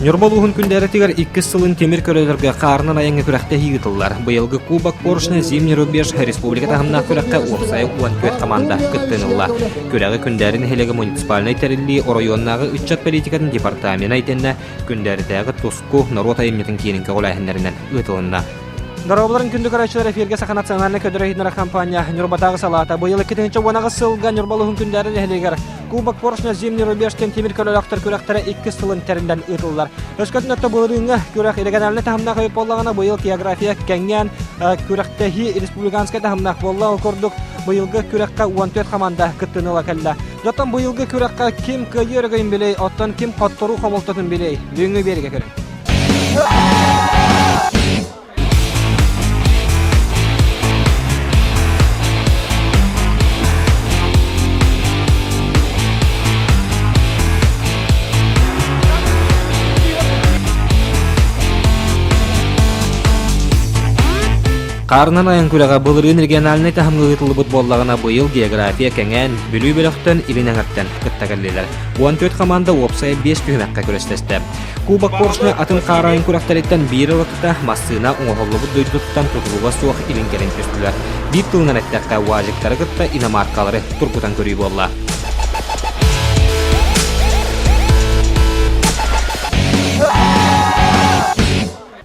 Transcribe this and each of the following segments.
Ньурба улууһун күндээрэтигэр иккис сылын тимир көлөлөргө хаарынан айаҥҥа күрэхтэһии ыытыллар. Быйылгы Кубок Поршня Зимний рубеж республика таһымнаах күрэххэ уопсайа 14 команда кыттыыны ылла. Күрэҕи Күндээри нэһилиэгэ муниципальнай тэриллии оройуоннааҕы ыччат политикатын департамена итиэннэ Күндээритээҕи Туску норуот айымньытын киинин көҕүлээһиннэринэн ыытылынна. Дорооболорун күндү көрөөччүлэр эфиргэ Саха национальнай көдөрө иһитиннэрэр компания Ньурбатааҕы салаата быйыл 2018 сылга Ньурба улууһун Күндээри нэһилиэгэр Кубок Поршня Зимний рубеж диэн тимир көлөлөөхтөр күрэхтэрэ иккис сылын тэриллэн ыытыллар. Өскөтүн өттө былырыыҥҥы күрэх региональнай таһымнаах эбит буоллаҕына, быйыл география кэҥээн күрэхтэһии республиканскай таһымнаах буолла. Ол курдук быйылгы күрэххэ 14 хамаанда кыттыыны ыла кэллэ. Оттон быйылгы күрэххэ ким кыайыы өрөгөйүн билэй, оттон ким хотторуу хомолтотун билэй? Бүгүҥҥү биэригэ көрүҥ. Хаарынан айан күрэҕэ былырыын региональнай таһымҥа ыытыллыбыт буоллаҕына, быйыл география кэҥээн, Бүлүү бөлөхтөн Илин Эҥэртэн кытта кэллилэр. 14 хамаанда уопсайа 5 түһүмэххэ күрэстэстэ. Кубок Поршня атын хаарайын күрэхтэриттэн биир уратыта массыына оҥоһуллубут дойдутуттан тутулуга суох илин-кэлин түстүлэр. Биир тылынан эттэххэ, УАЗиктары кытта иномаркалары тургутан көрүү буолла.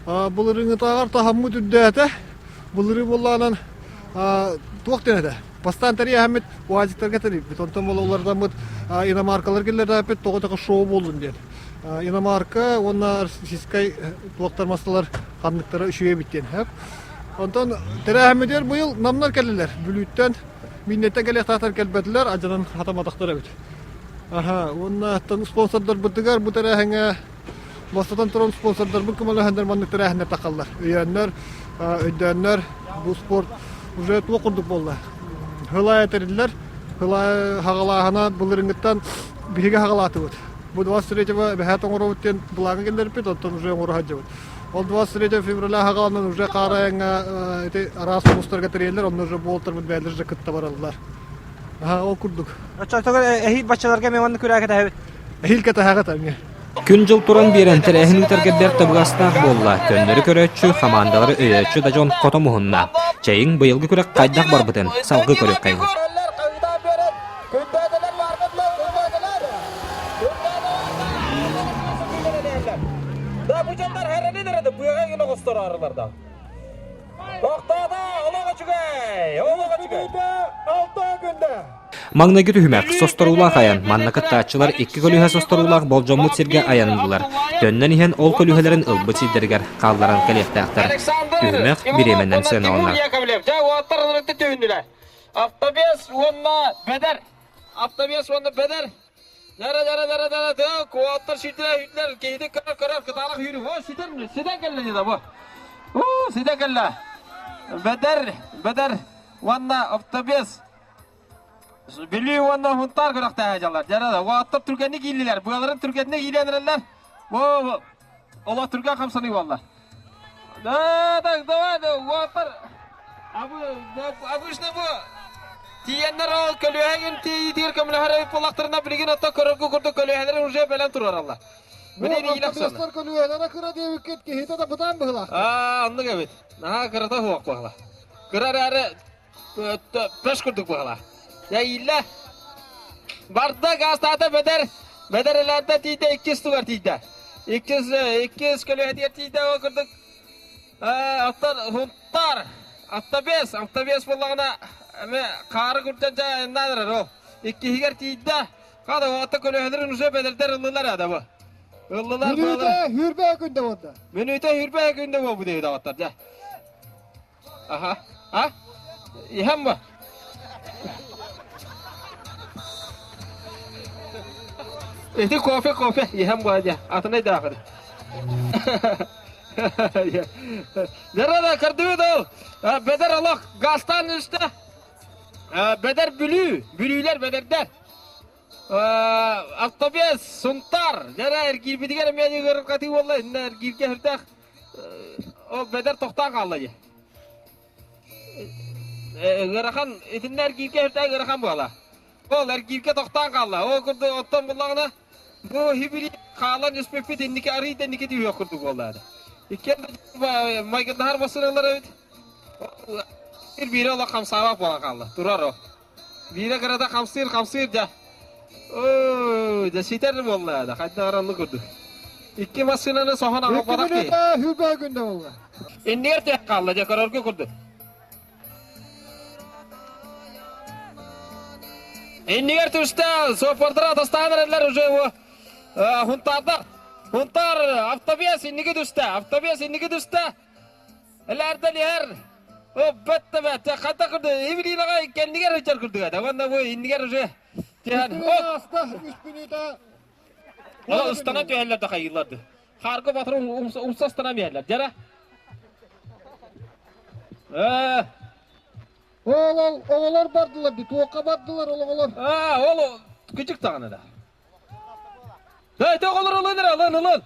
Былырыыҥҥытааҕар таһыммыт үрдээтэ. Былырыы буоллаҕынан туох диэн этэ? Бастаан тэрийэһэммит УАЗиктарга тэрийбит. Онтон буола уларытаммыт иномаркалар киллэрээппит тоҕо така шоу буоллун диэн. Иномарка уонна российскай туохтар масталар ханныктара үчүгэй эбит диэн. Онтон тэрээһиммитигэр быйыл намнар кэллилэр. Бүлүүттэн Миннэттэн кэлиэхтаахтар кэлбэтилэр, адьанан хатаматахтар эбит. Аха, уонна спонсордарбытыгар бу тэрээһиҥҥэ Бастатан туран спонсордарбыт көмөлөһөннөр маннык тэрээһиннэр тахаллар. Өйөөннөр, өйдөөннөр бу спорт уже туох курдук буолла. Хылаа этэриллэр, хылаа хаҕалааһына былырыҥҥыттан биһиги хаҕалаатыбыт. Бу 23 эбэһээт оҥоробут диэн былааҥҥа киллэрбит, оттон уже оҥоро сылдьабыт. Ол 23 февраля хаҕаланан уже хаарайаҥҥа ити араас улуустарга тэрийэллэр, онно уже буолтарбыт бэйэлэр же кытта бараллар. Аха, ол курдук. Оччотугар эһиил баччаларга мен маннык күрээкэ тэһэбит. Эһиил кэтэһэҕит эмиэ. Күн-дьыл туран биэрэн тэрээһин ыытарга бэрт табыгастаах буолла. Көннөрү көрөөччү, хамаандалары өйөөччү да дьон хото муһунна. Чэйиҥ быйылгы күрэх хайдах барбытын салгыы көрүөххэйиҥ. Маҥнайгы түһүмэх состоруулаах айан. Манна кыттааччылар икки көлүөһэ состоруулаах болдьоммут сиргэ айанныылар. Төннөн иһэн ол көлүөһэлэрин ылбыт сирдэригэр хаалларан кэлиэхтээхтэр. Түһүмэх бириэмэнэн сыаналанар. Автобес уонна Бэдэр. Автобес уонна Бэдэр. Дара дара дара дара да куоттар сүүрдүлэр сүүрдүлэр киһити көрөр көрөр кытаанах үүрү о ситэн ситэн кэллэ дии бу. Уу ситэн кэллэ. Бэдэр Бэдэр уонна автобес Бүлүү уонна Һунтаар күрэхтэһэ дьаллар. Дьара да уоттар түргэнник ииллилэр. Быаларын түргэнник иилэн эрэллэр. Бу олох түргэн хамсаныы буолла. Да, так, давай, да, уоттар. Обычно бу тиийэннэр ол көлүөһэгин тиийиитигэр көмөлөһөр эбит буоллахтарына билигин оттон көрөргө курдук көлүөһэлэр уже бэлэм турараллар. Билигин иилэх сыана. көлүөһэлэрэ кыра диэбиккит киһитэ да бытаан быһылаах. Аа, оннук эбит. Наһаа кырата суох буолла. Кыра эрээри Пөс курдук буолла. Дьэ ииллэ. Барда гаастаата Бэдэр. Бэдэр элээрдэ тиийдэ иккис тугар тиийдэ. Иккис иккис көлүөһэтигэр тиийдэ ол курдук. Оттон Һунтаар автобес автобес буоллаҕына эмэ хаары курдан дьэ айаннаан эрэр ол. Иккиһигэр тиийдэ. Хада отто көлүөһэлэрин уже бэдэрдэр ыллылар ада бу. Ыллылар. Мүнүүтэ хүрбэ күндэ буолда. Мүнүүтэ хүрбэ күндэ буолбут диэбит аҕаттар дьэ. Аха. А? Иһэн ба? Ити кофе, кофе. Иһэн ба дьэ. Атынай даахыр. Дара кардыбыт ол. Бэдэр олох газтан үстэ. Бэдэр Бүлүү. Бүлүүлэр бэдэрдэр. Автобес, Сунтар. Дьара эргиирбитигэр эмиэ ыарырҕатыы буолла. Инна эргииргэ сүрдээх Ол бэдэр тохтоон хаалла дии. Ыарахан итиннэ эргииргэ үрдээх ыарахан буола. Ол эргииргэ тохтоон хаалла. Ол курдук оттон буллаҕына Бу хибири хаалан үспүппүт инники арый да инники түһүөх курдук буоллаады. Иккиэн майгыннаһар массыыналар эбит. Биирэ олох хамсаабат буолан хаалла. Турар о. Биирэ кырата хамсыыр, хамсыыр дьэ. Оо, дьэ ситэр буолла да, хайдах араллы курдук. Икки массыынаны соһон аҕалбатах киһи. Хүрбэ күндэ буолла. Иннигэр түһэн хаалла дьэ көрөргө курдук. Иннигэр түстэ, суоппардара атастаан эрэллэр уже его хунтаардар. Хунтаар автобес инники түстэ, автобес инники түстэ. Элээрдэн иһэр. О, бэтте бэтте, хата курду, Евелинаҕа кэннигэр сылдьар курдук этэ. Уонна бу иннигэр уже түһэн. Аста үс мүнүүтэ. Ол ыстана түһэллэр да хайыылар. Хаарга батыр умса ыстана биһэллэр. Дьара. Э. Ол ол оҕолор бардылар ди, туохха бардылар ол оҕолор? Аа, ол күчүк даҕаны да. Да, ити оҕолор ылын эрэ, ылын, ылын.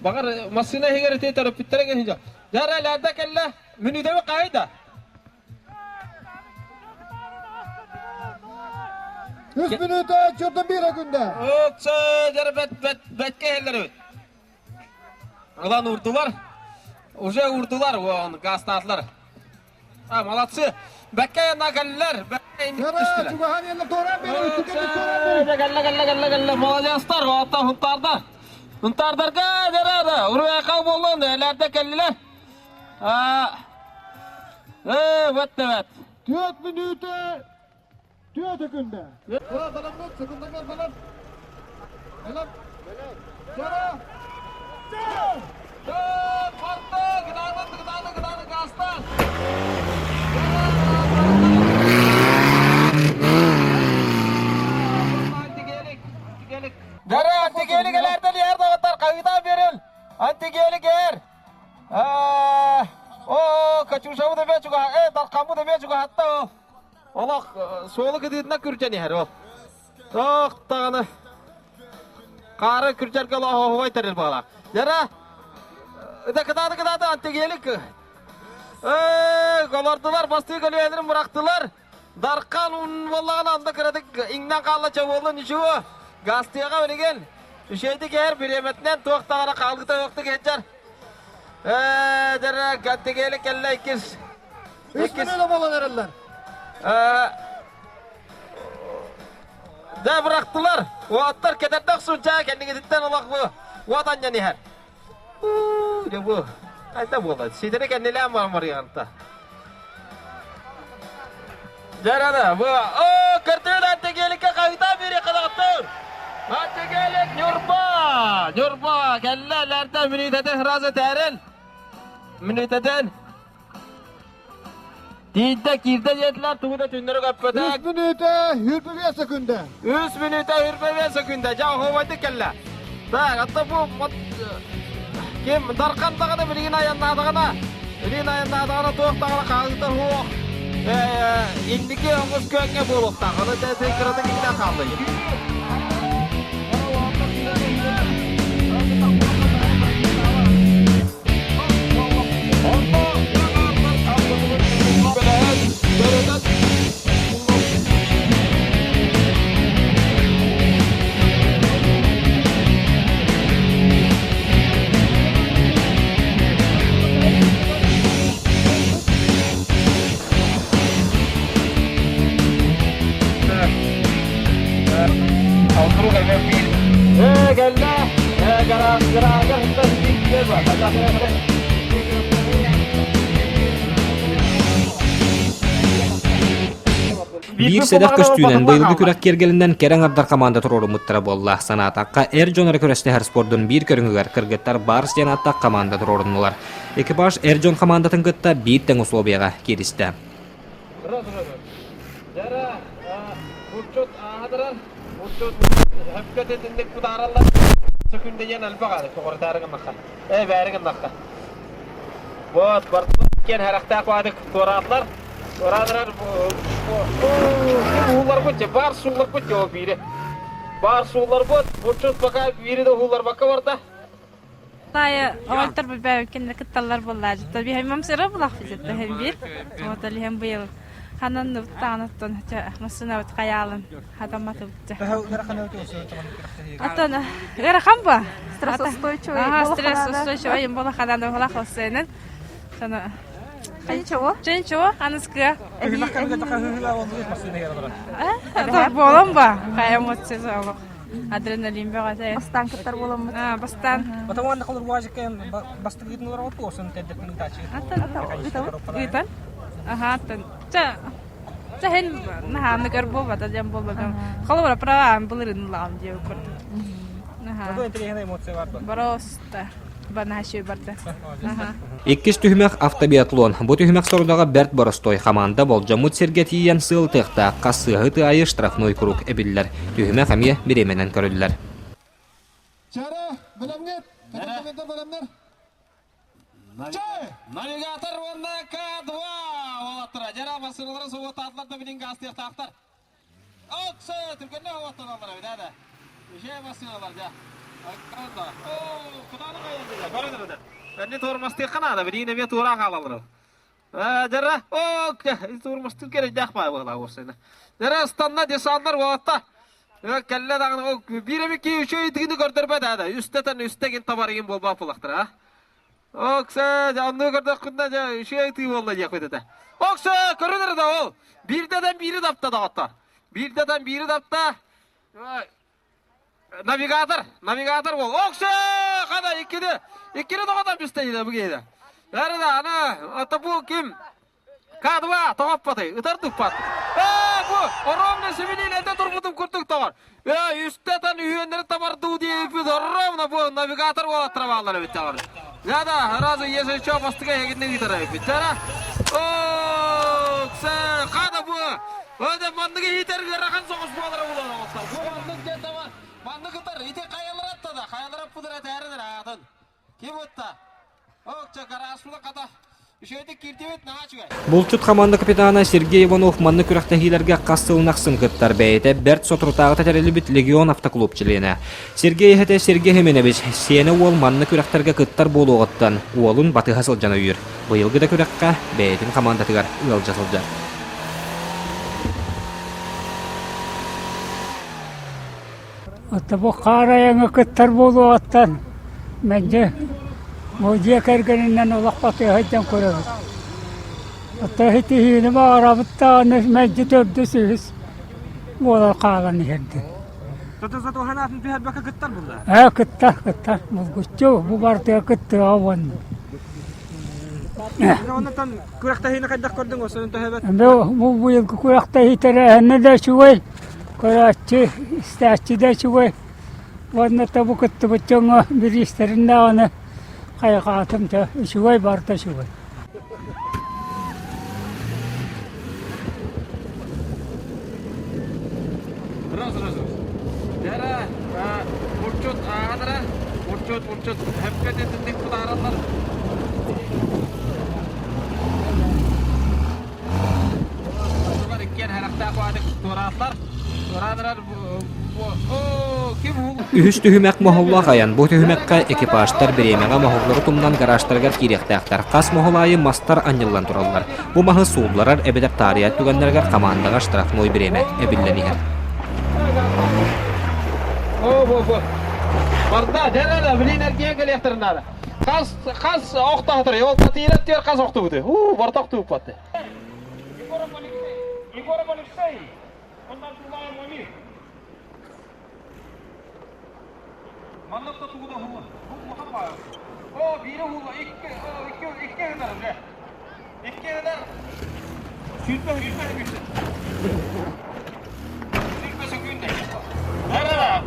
Баҕар массыына иһигэр ити төрөппүттэрэ кэлин Дьара лээрдэ кэллэ, мүнүүтэби хаайда. Үс мүнүүтэ чурда биирэ күндэ. Ыкса дьара бэт бэт бэткэ иһэллэр эбит. Ылан уурдулар. Уже уурдулар, он газтаатылар. А, молодцы. Бэккэ на кэллэр. Бэккэ түстүлэр. Чугаһан еллер туораан бери, үстүкэ туораан бери. Кэллэ, кэллэ, кэллэ, кэллэ. Молодецтар, оттон хунтаардар. Хунтаардарга дэрэ, уруйака боллун, элэрде кэллилэр. А, э, вот evet. Түөрт мүнүүтэ түөрт күндэ. Баламмыт, секундамер балам. Балам. Жара. Парты, гыданы, гыданы, гыданы, гастан. Дара, антигелик элэрден ер доҕоттор, қайда берил. Антигелик ер. О, Катюшабы да бе чуга, э, Дархаммы да бе чуга хатта ол. Олох суолу кытыытына күрдьэн иһэр ол. Тох даҕаны хаары күрдьэргэ олох тэрил буолар. Яра, ыта кытааты кытааты антигелик. Э, олордулар, бастыы көлүөнэрин бырахтылар. Дархан буоллаҕына онно кыратык иҥнэн хаалла чобуолу ничего. Гастыаҕа билигин үчүгэйдик иһэр бириэмэтинэн туох даҕаны хаалгыта суохтук иһдьэр. Ээ, дьэрэ, гантигели кэллэ иккис. Үс мүнүүтэ буолан эрэллэр. Дьэ бырахтылар. Уоттар кэтэрдэх сунчаа кэннигититтэн олох бу уот анньан иһэр. Дьэ бу хайда буолар? Ситэри кэннилээн баран барыйанта. Дьэ бу оо кыртыын антигеликке хаһыытаан биэриэххэ доҕоттор. Антигелик Ньурба! Ньурба кэллэ лэрдэ мүнүүтэтин сразу тээрин. Мүнүүтэтин Тиийдэ киирдэ диэтилэр тугу да түннэри көппөтө. Үс мүнүүтэ хүрбүбүө сөкүндэ. Үс мүнүүтэ хүрбүбүө сөкүндэ. Дьэ оһуобайдык кэллэ. Так, атта бу ким Дархан даҕаны билигин айаннаатаҕына, билигин айаннаатаҕына туох даҕаны хаалыыта суох. Инники оҥус күөҥҥэ буолуохтаах. Ону тэтэ кыратык иҥнэн хаалла. Кэллэ, Биир сэдэх көстүүнэн быйылгы күрэх киэргэлинэн кэрэ аҥардар команда туруоруммуттара буолла. Санаатахха, эр дьон эрэ күрэстэһэр спордун биир көрүҥүгэр кыргыттар Барс диэн ааттаах команда туруоруннулар. Экипаж эр дьон командатын кытта биир тэҥ условияҕа кииристэ. Булчут ааһадырар, булчут хөпкө тэтинник бутаараллар. Сөкүндэ диэн элбэх аады, тоҕорутаары гыннахха. Э, бээри гыннахха. Вот, бардылар киэн харахтаах баадык туораатылар. Туораатылар, ууларбыт, бар сууларбыт о биири. Бар сууларбыт, булчут пока биири да ууларбакка барда. Тая оҕолтор билбээбиккин кытталлар буоллаажыттар биһэммам сыра булах бизетте хем бир. Вот алиһем быйыл. Хананныбыт даҕаны массыынабыт хайаалын хатамматыбыт. Оттон ыарахан ба? Стрессоустойчивый Стрессоустойчивый буолаханан буолах осуйнан. Соно Ничего. Ничего, аныскыа. Буолан ба? Хайа эмоция олох. Адреналин бөҕөтө. Бастаан кыттар буоламмыт. Бастаан. Потому холор буажикка бастык ыытын олорор туосын теддеттин ытаачы. Ыытан. Аха, аттан. Ча Ча хин наһааны көр буолбата диэн буолбатым. Холобура права былырын лаам диэ курдук. Какой интересный эмоция бар Просто банашы барда. Иккис түһүмэх автобиатлон. Бу түһүмэх сорудаҕа бэрт боростой хамаанда болдьоммут сиргэ тиийэн сыал тыахтаах хас сыаһы тыайы штрафной круг эбиллэр. Түһүмэх эмиэ бириэмэнэн көрүллэр. Чара, бэлэмҥит? Бэлэмнэр? Навигатор уонна К2 уолаттара. Дьара массыыналара суоттаатылар да билин гаастыахтаахтар. Окса түргэннэ уоттаналлар эбит да. Үчүгэй массыыналар дьэ. О, кытаанах айан Көрөн эрэ. Энни туормастыахха наада, билигин эмиэ туора хаалаллар. Дьара, о, туормастыыр кэрэйдээх баа буолаа уопсайна. Дьара ыстанна десаннар уолатта. Кэллэ даҕаны биир эми ки үчүгэй тыгыны көрдөрбөт аада. Үстэтэн үстэгин табарыгын буолбаах буолахтара. Окса, онну көрдөххүнэ дьэ үчүгэй тыы буолла диэхпит этэ. Окса, көрүнэр да ол. Биирдэтэн биири тапта доҕоттор. Биирдэтэн биири тапта. Навигатор, навигатор бол. Окса, хана иккини, иккини тоҕотон түстэ бу киһи. Бәрі да, ана, ата бу ким? К2 тоҕоппотой, ытар туппат. Ээ, бу ровно сибилиилэрдэ турбутум курдук тоҕор. Ээ, үстэ тан үһүөннэри табардуу диэбиппит ровно бу навигатор уолаттара бааллар эбит тоҕор. Я да, разу если что, бастыга эгинне ыытар эбиппит. Чара. Оо, хана бу. Өде манныгы иитер ыарахан соҕус буолара булан оҕоттор. Бу маннык диэн таба, маннык ытар, ити хайалар атта да, хайалар аппыдыр этээринер аатын. Ким утта? Булчут хамаанда капитана Сергей Иванов маннык күрэхтэһиилэргэ хас сылын ахсын кыттар бэйэтэ бэрт соторутааҕыта тэриллибит Легион автоклуб чилиэнэ. Сергей эһэтэ Сергей Хименович сиэнэ уол маннык күрэхтэргэ кыттар буолуоҕуттан уолун батыһа сылдьан өйүүр. Быйылгы да күрэххэ бэйэтин хамаандатыгар ыалдьа сылдьар. Оттон бу хаар айаҥҥа кыттар буолуоҕуттан мэлдьи бу дьиэ кэргэнинэн олох батыһа сылдьан көрөбүт. Оттон ситиһиини баҕарабыт даҕаны мэлдьи төрдүс үһүс буолан хаалан иһэрдин. Сатыһан түһэрбэккэ кыттар булла? Ээ кыттар, кыттар. Булгуччу бу барытыгар кыттыаҕа уонна. Оннотон күрэхтэһиини хайдах көрдүҥ осонун төһөбөт? Бу быйылгы күрэхтэһии тэрээһинэ да үчүгэй. Көрөөччү, истээччи да үчүгэй уонна тобу кыттыбыт дьоҥҥо бириистэрин даҕаны хайҕаатым да үчүгэй барыта үчүгэй. Раз, раз, раз. Дьара, урчут ааҕадара, урчут, урчут, хөпкө тэтинник путаараллар. Үһүс түһүмэх моһоллоох айан. Бу түһүмэххэ экипажтар бириэмэҕэ моһоллору тумнан гаражтарыгар киириэхтээхтэр. Хас моһол аайы мастар анньыллан тураллар. Бу маһы суулларар эбэтэр таарыйар түгэннэригэр хамаандаҕа штрафной бириэмэ эбиллэн иһэр. Барда, дьэ, билин эргийэн кэлиэхтэрин наада. Хас хас охтоотор, ол татыйрат түөр хас охтубуты. Уу, барта охтубуппатты. Егоров Алексей, Егоров Алексей, оннан тулаайым Ами. Маннык да тугу да хула. Бу улахан баар. О, биири хула, икки, о, икки, икки гынар, дьэ. Икки гынар. Сүүрбэ, сүүрбэ күннэ. Сүүрбэ сөкүүндэ. Ара,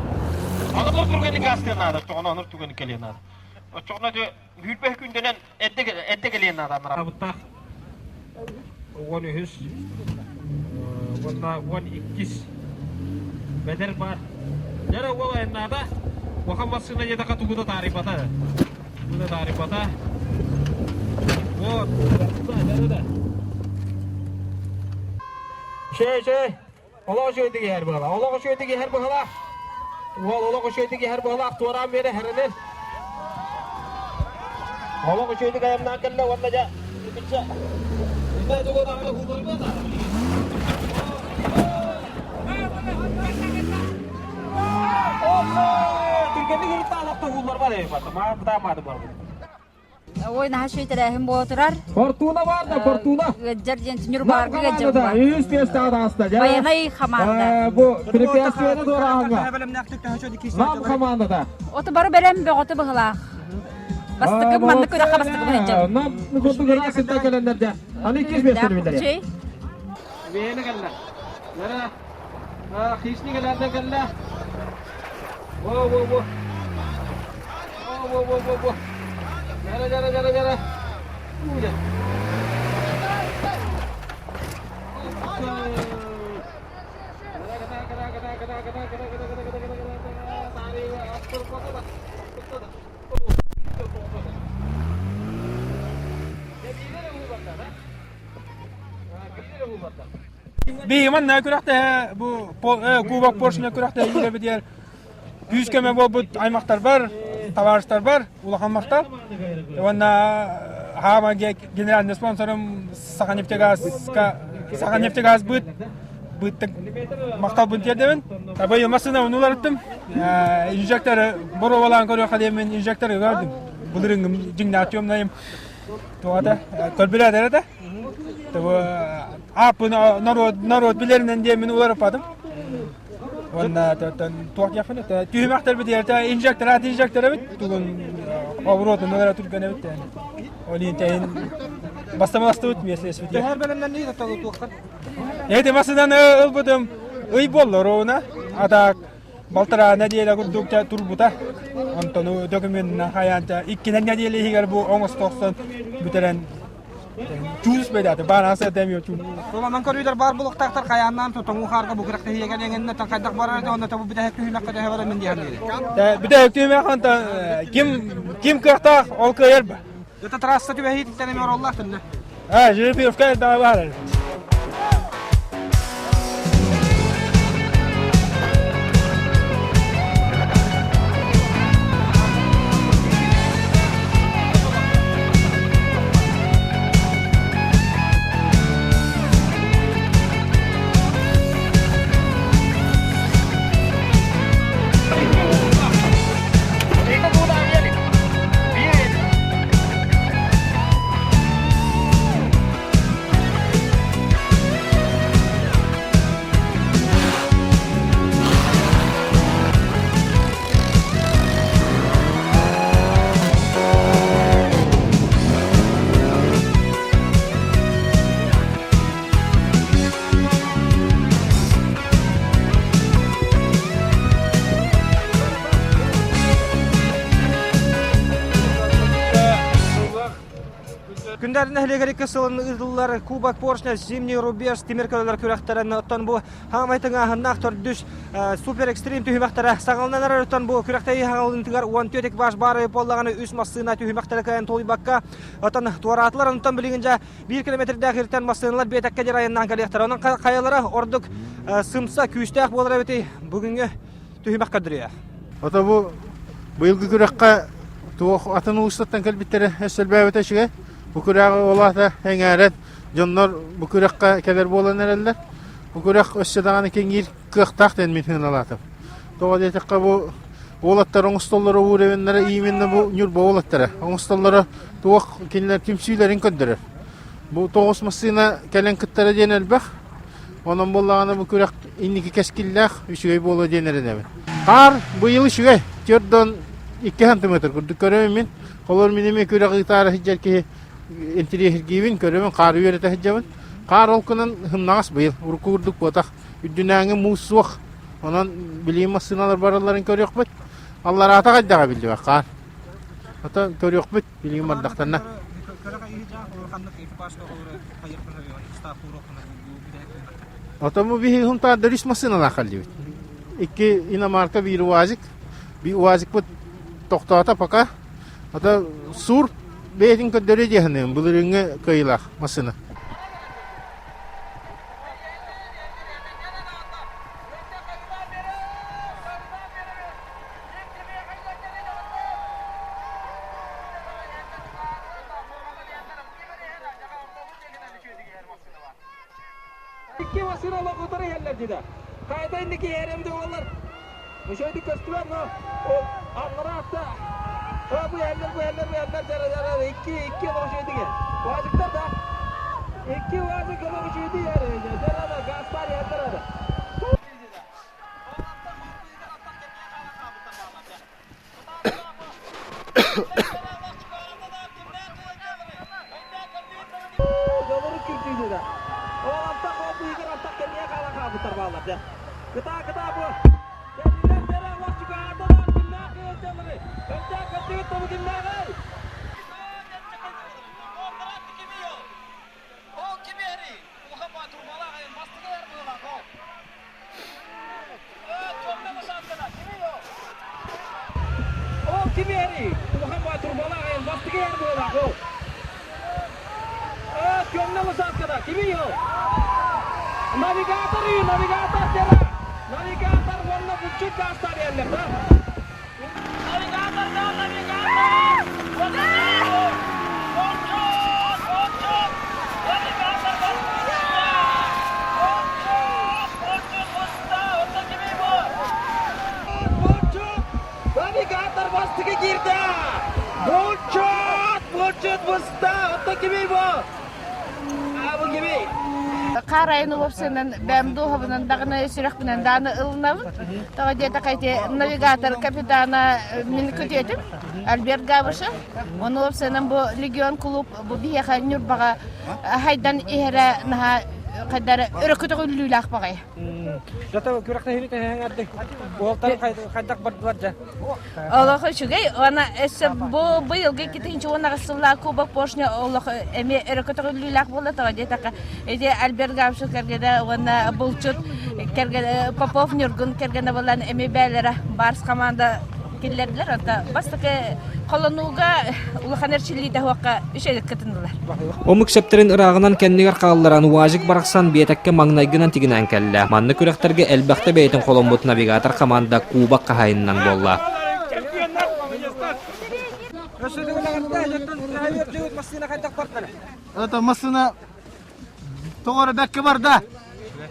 Аныр түргэнник астыан наада, оччоҕуна аныр түгэнник кэлиэн наада. Оччоҕуна дьэ сүүрбэ күндэнэн эрдэ эрдэ кэлиэн наада анарабыттаах. 13 уонна 12 бэдэр баар. Дьэрэ уол айаннаата. Улахан массыына диэтэххэ тугу да таарыйбата. Тугу да таарыйбата. Вот. Да. Шей, шей. Олох үчүгэйдик иһэр быһалаах. Олох үчүгэйдик иһэр быһалаах. Уол олох үчүгэйдик иһэр быһалаах. Туораан биэрэ хэрэнэн. Олох үчүгэйдик айаннаан кэллэ уонна дьэ итиччэ. Итэ тугу даҕаны хууларбыта. Ой, наһаа үчүгэй тэрээһин буола турар. Фортуна бар да, Фортуна. Ыалдьар диэн Ньурбаарга ыалдьар бар. Үс миэстэҕэ таҕыста. Байанай хамаанда. Бу препятствиены туорааһыҥҥа. Нам хамаандата. Оту бары бэлэм бөҕөтө быһылаах. Бастакы маннык күрэххэ бастакы быһылдьабын. Нам курдук ыраах сиртэн кэлэннэр дьэ. Аны иккис миэстэни биллэриэ. Бэйэни кэллэ. Нара хищник кэлэрдэ кэллэ. Во во во. Во во во во во. Жара жара жара жара. Уя. Биһиги манна күрэхтэһэ бу Кубок Поршня күрэхтэһэ киирэбитигэр күүс-көмө буолбут аймахтарбар, табаарыстарбар улахан махтал. Уонна хаама генеральный спонсорум Саханефтегазка Саханефтегаз быт быттык махталбын тиэрдэбин. Быйыл массыынабын уларыттым. Инжекторы боруобалаан көрүөххэ диэммин инжекторы көрдүм. Былырыыҥҥым дьиҥнээх темнайым туоҕата көрбүлээтэр этэ. Ааппын норуот норуот билэринэн диэммин уларыппатым. Уонна туох диэхпин түһүмэхтэрбитигэр инжектор аат инжектор эбит тугун оборотун эрэ түргэн эбит Ол иһин тэйин бастамаластыбыт миэстэлэспитигэр. Төһөр бэлэмнэнии туохтан? Эти масынан ылбытым ый буолла ровно. А так балтараа нэдиэлэ курдук турбута. Онтон документынан хайаан иккинэн нэдиэлэ иһигэр бу оҥостохсон бүтэрэн чуус бэдаты баанаас этэм чуус. Туламан көрүүлэр баар булуктаахтар хайааннаан тоҥуу хаарга бу күрэхтэһиигэ эҥиннэ хайдах барар да онно бу бүтэһик түһүмэххэ төһө барар мин диэн Бүтэһик түһүмэх онтон ким ким кыахтаах ол кыайар ба. Это трасса түбэһиититтэн эмиэ ороллоох түннэ. А, Жеребьевка да баар. Күндэр нэһилиэгэр икки сылын ыытыллар Кубок Поршня Зимний рубеж тимир көлөлөр күрэхтэрин оттон бу хаамай тыҥааһыннаах төрдүс супер экстрим түһүмэхтэрэ саҕаланар оттон бу күрэхтэһии хаҥалынтыгар 14 экипаж баар буоллаҕына үс массыына түһүмэхтэрэ кыайан толуйбакка оттон туораатылар онтон билигин дьэ биир километрдээх иртэн массыыналар биэтэккэ диэри айаннаан кэлиэхтэрэ онон хайалара ордук сымса күүстээх буолар эбитий бүгүҥҥү түһүмэх көрдөрүө. Ото бу быйылгы күрэххэ туох атын улуустартан кэлбиттэрэ өссө элбээбитэ үчүгэй. Бу күрэҕи ол аата эҥээрэн дьоннор бу күрэххэ кэлэр буолан эрэллэр. Бу күрэх өссө даҕаны кэҥиир кыахтаах диэн мин сыаналаатым. Тоҕо диэтэххэ бу уолаттар оҥостоллоро уровеннара именно бу Ньурба уолаттара оҥостоллоро туох кинилэр түмсүүлэрин көрдөрөр. Бу тоҕус массыына кэлэн кыттара диэн элбэх. Онон буоллаҕына бу күрэх инники кэскиллээх, үчүгэй буолуо диэн эрэнэбин. Хаар быйыл үчүгэй. Төрдөн 2 сантиметр курдук көрөбүн мин. Холор мин эмиэ күрэх ыытаары сылдьар киһи интириэһиргиибин, көрөбүн, хаары үөрэтэ сылдьабын. Хаар ол гынан сымнаҕас быйыл. Урукку курдук буотах. Үрдүнээҥи муус суох. Онон билигин массыыналар баралларын көрүөхпүт. Аллараата хайдаҕа биллибэт хаар. Ото көрүөхпүт билигин бардахтарына. Ото бу биһиги Сунтаардар үс массыыналаах кэллибит. Икки иномарка, биир УАЗик. Биир УАЗикпыт тохтоото пока. Ото Сур бэйэтин көрдөрүө дии саныыбын, былырыыҥҥы кыайыылаах массыына. Икки массыына лоҕутар иһэллэр дии да. Хайда инники иһэрим да буоллар. Үчүгэйдик көстүбэт, но ол аллараатта. Бу иһэллэр, бу иһэллэр, бу иһэллэр, дьара, дьара, икки, икки олох үчүгэйдик. Уазиктар да. Икки уазик олох үчүгэйдик иһэр. Дьара, да, газтар иһэллэр ары. Ол кимиэри? Улахан баа турбалаах айан бастыгы эр буолаах ол. Көмнө лошадкада кими ол? Навигатор навигатор дера. Навигатор уонна булчут гаастар диэллэр да. Навигатор да, навигатор! Булчут! Булчут! Навигатор Булчут! Булчут буста! Онно кими бу? Булчут! Навигатор бастыгы киирдэ! Булчут! Булчут буста! Онно кими бу? А бу кими? Хаар айын уопсайынан бэм дууһабынан даҕаны сүрэхпинэн даҕаны ылынабын. Тоҕо диэтэххэ ити навигатор капитана мин күтүөтүм Альберт Габышев. Ону уопсайынан бу Легион клуб бу биһиэхэ Ньурбаҕа хайдан иһэрэ наһаа хайдары өрө көтөҕүллүүлээх баҕайы. Зато күрэхтэһиини тэһэҥэрдик. Уолтар хайдах бардылар дьэ? Олох үчүгэй. Уонна өссө бу быйылгы 2018 сыллаах Кубок Поршня олох эмиэ өрө көтөҕүллүүлээх буолла тоҕо диэтэххэ ити Альберт Габышев кэргэнэ уонна булчут кэргэнэ Попов Ньургун кэргэнэ буолан эмиэ бээлэрэ Барс команда киллэрдилэр. Онто бастакы холонууга улахан эрчиллиитэ суохха үчүгэйдик кытыннылар. Омук сэптэрин ырааҕынан кэннигэр хаалларан УАЗик барахсан биэтэккэ маҥнайгынан тигинээн кэллэ. Маннык күрэхтэргэ элбэхтэ бэйэтин холоммут навигатор хамаанда кубок хаһаайынынан буолла. Это массыына тоҕо эрэ бэккэ барда.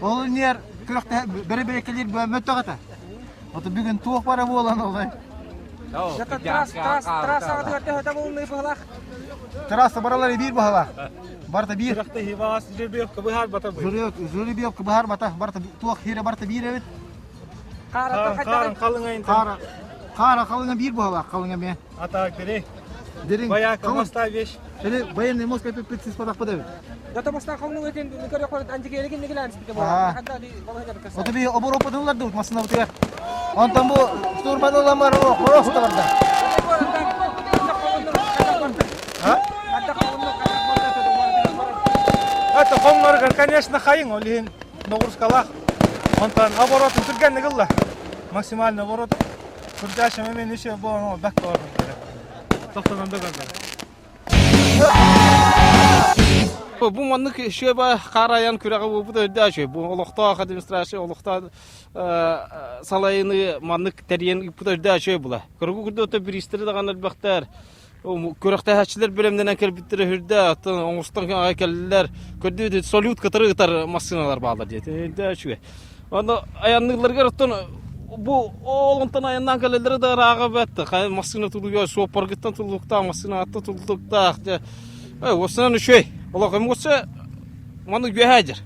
Ол иннигэр күрэхтэһэ бэрэбиэркэлиир мөттөх этэ. Ото бүгүн туох бара буолан олай. Трасса баралар биир баһалаах. Барта биир. Жеребьевка быһаарбата. Барта туох хире барта биир эбит. Хаара хаара халыҥа биир баһалаах халыҥа эмиэ. Атак бери. Дирин. Вояка моста вещь. Или военный мост копит спадах подавит. Ото би оборопадылар дут масына бутыгар. Онтон бу штурманулар бар просто барда. Это хоңноргар, конечно, хайың, ол иһин нагрузкалаах. Онтон оборотун түргэнник ылла. Максимально оборот. Күрдәшем мен еще бу бәк Тоқтонон да көрдө. Бу маннык шөбө хаар айан күрэҕэ буолбут өйдөөх үчүгэй. Бу олохтоох администрация олохтоох салайыны маннык тэрийэн ыыппыт өйдөөх үчүгэй була. Көргү курдук бириистэри даҕаны элбэхтэр. Күрэхтэһээччилэр бэлэмнэнэн кэлбиттэрэ үрдэ, оттон оҥостон аҕай кэллилэр. Көрдүү салют кытары ытар массыыналар бааллар диэтэ. Өйдөөх үчүгэй. Аны айанныылларыгар оттон бу ол онтон айаннаан кэлэллэрэ да ырааҕа бэт. Хайа массыына тулуйа суоппаргыттан тулуктаах, массыынаттан тулуктаах. Дьэ, уоссанан үчүгэй. Олох эмоция маны үөһээ дьэр.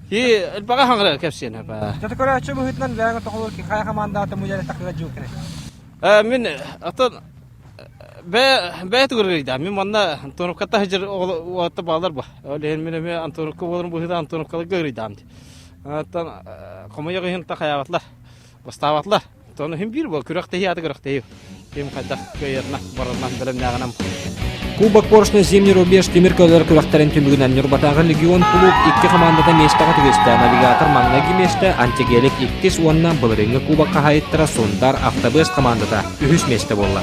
И элбэҕи хаҥырар кэпсиэн эбэ. Жата көрөөччү быһыытынан бэйэҥ тоҕолор ки хайа хамаандаата мудьара такыга дьуукканы. Мин атын бээ бээ тугурыйда. Мин манна Антоновката сылдьар уолаттар баалар бу. Ол иһин мин эмиэ Антоновка буоларын быһыытынан Антоновкаларга ыгырыйдаам. Оттон хомойуох иһин тахайаабатлар, бастаабатлар. Оттон иһин биир буол күрэхтэһии аты күрэхтэһии. Ким хайдах кыайарынан, барарынан бэлэмнээҕинэн. Кубок Поршня Зимний рубеж тимир көлөлөр күрэхтэрин түмүгүнэн Ньурбатааҕы Легион кулууп икки хамаандата миэстэҕэ түгэстэ. Навигатор маҥнайгы миэстэ, Антигелик иккис уонна былырыыҥҥы кубок хаһаайыттара Сундар Автобес хамаандата үһүс миэстэ буолла.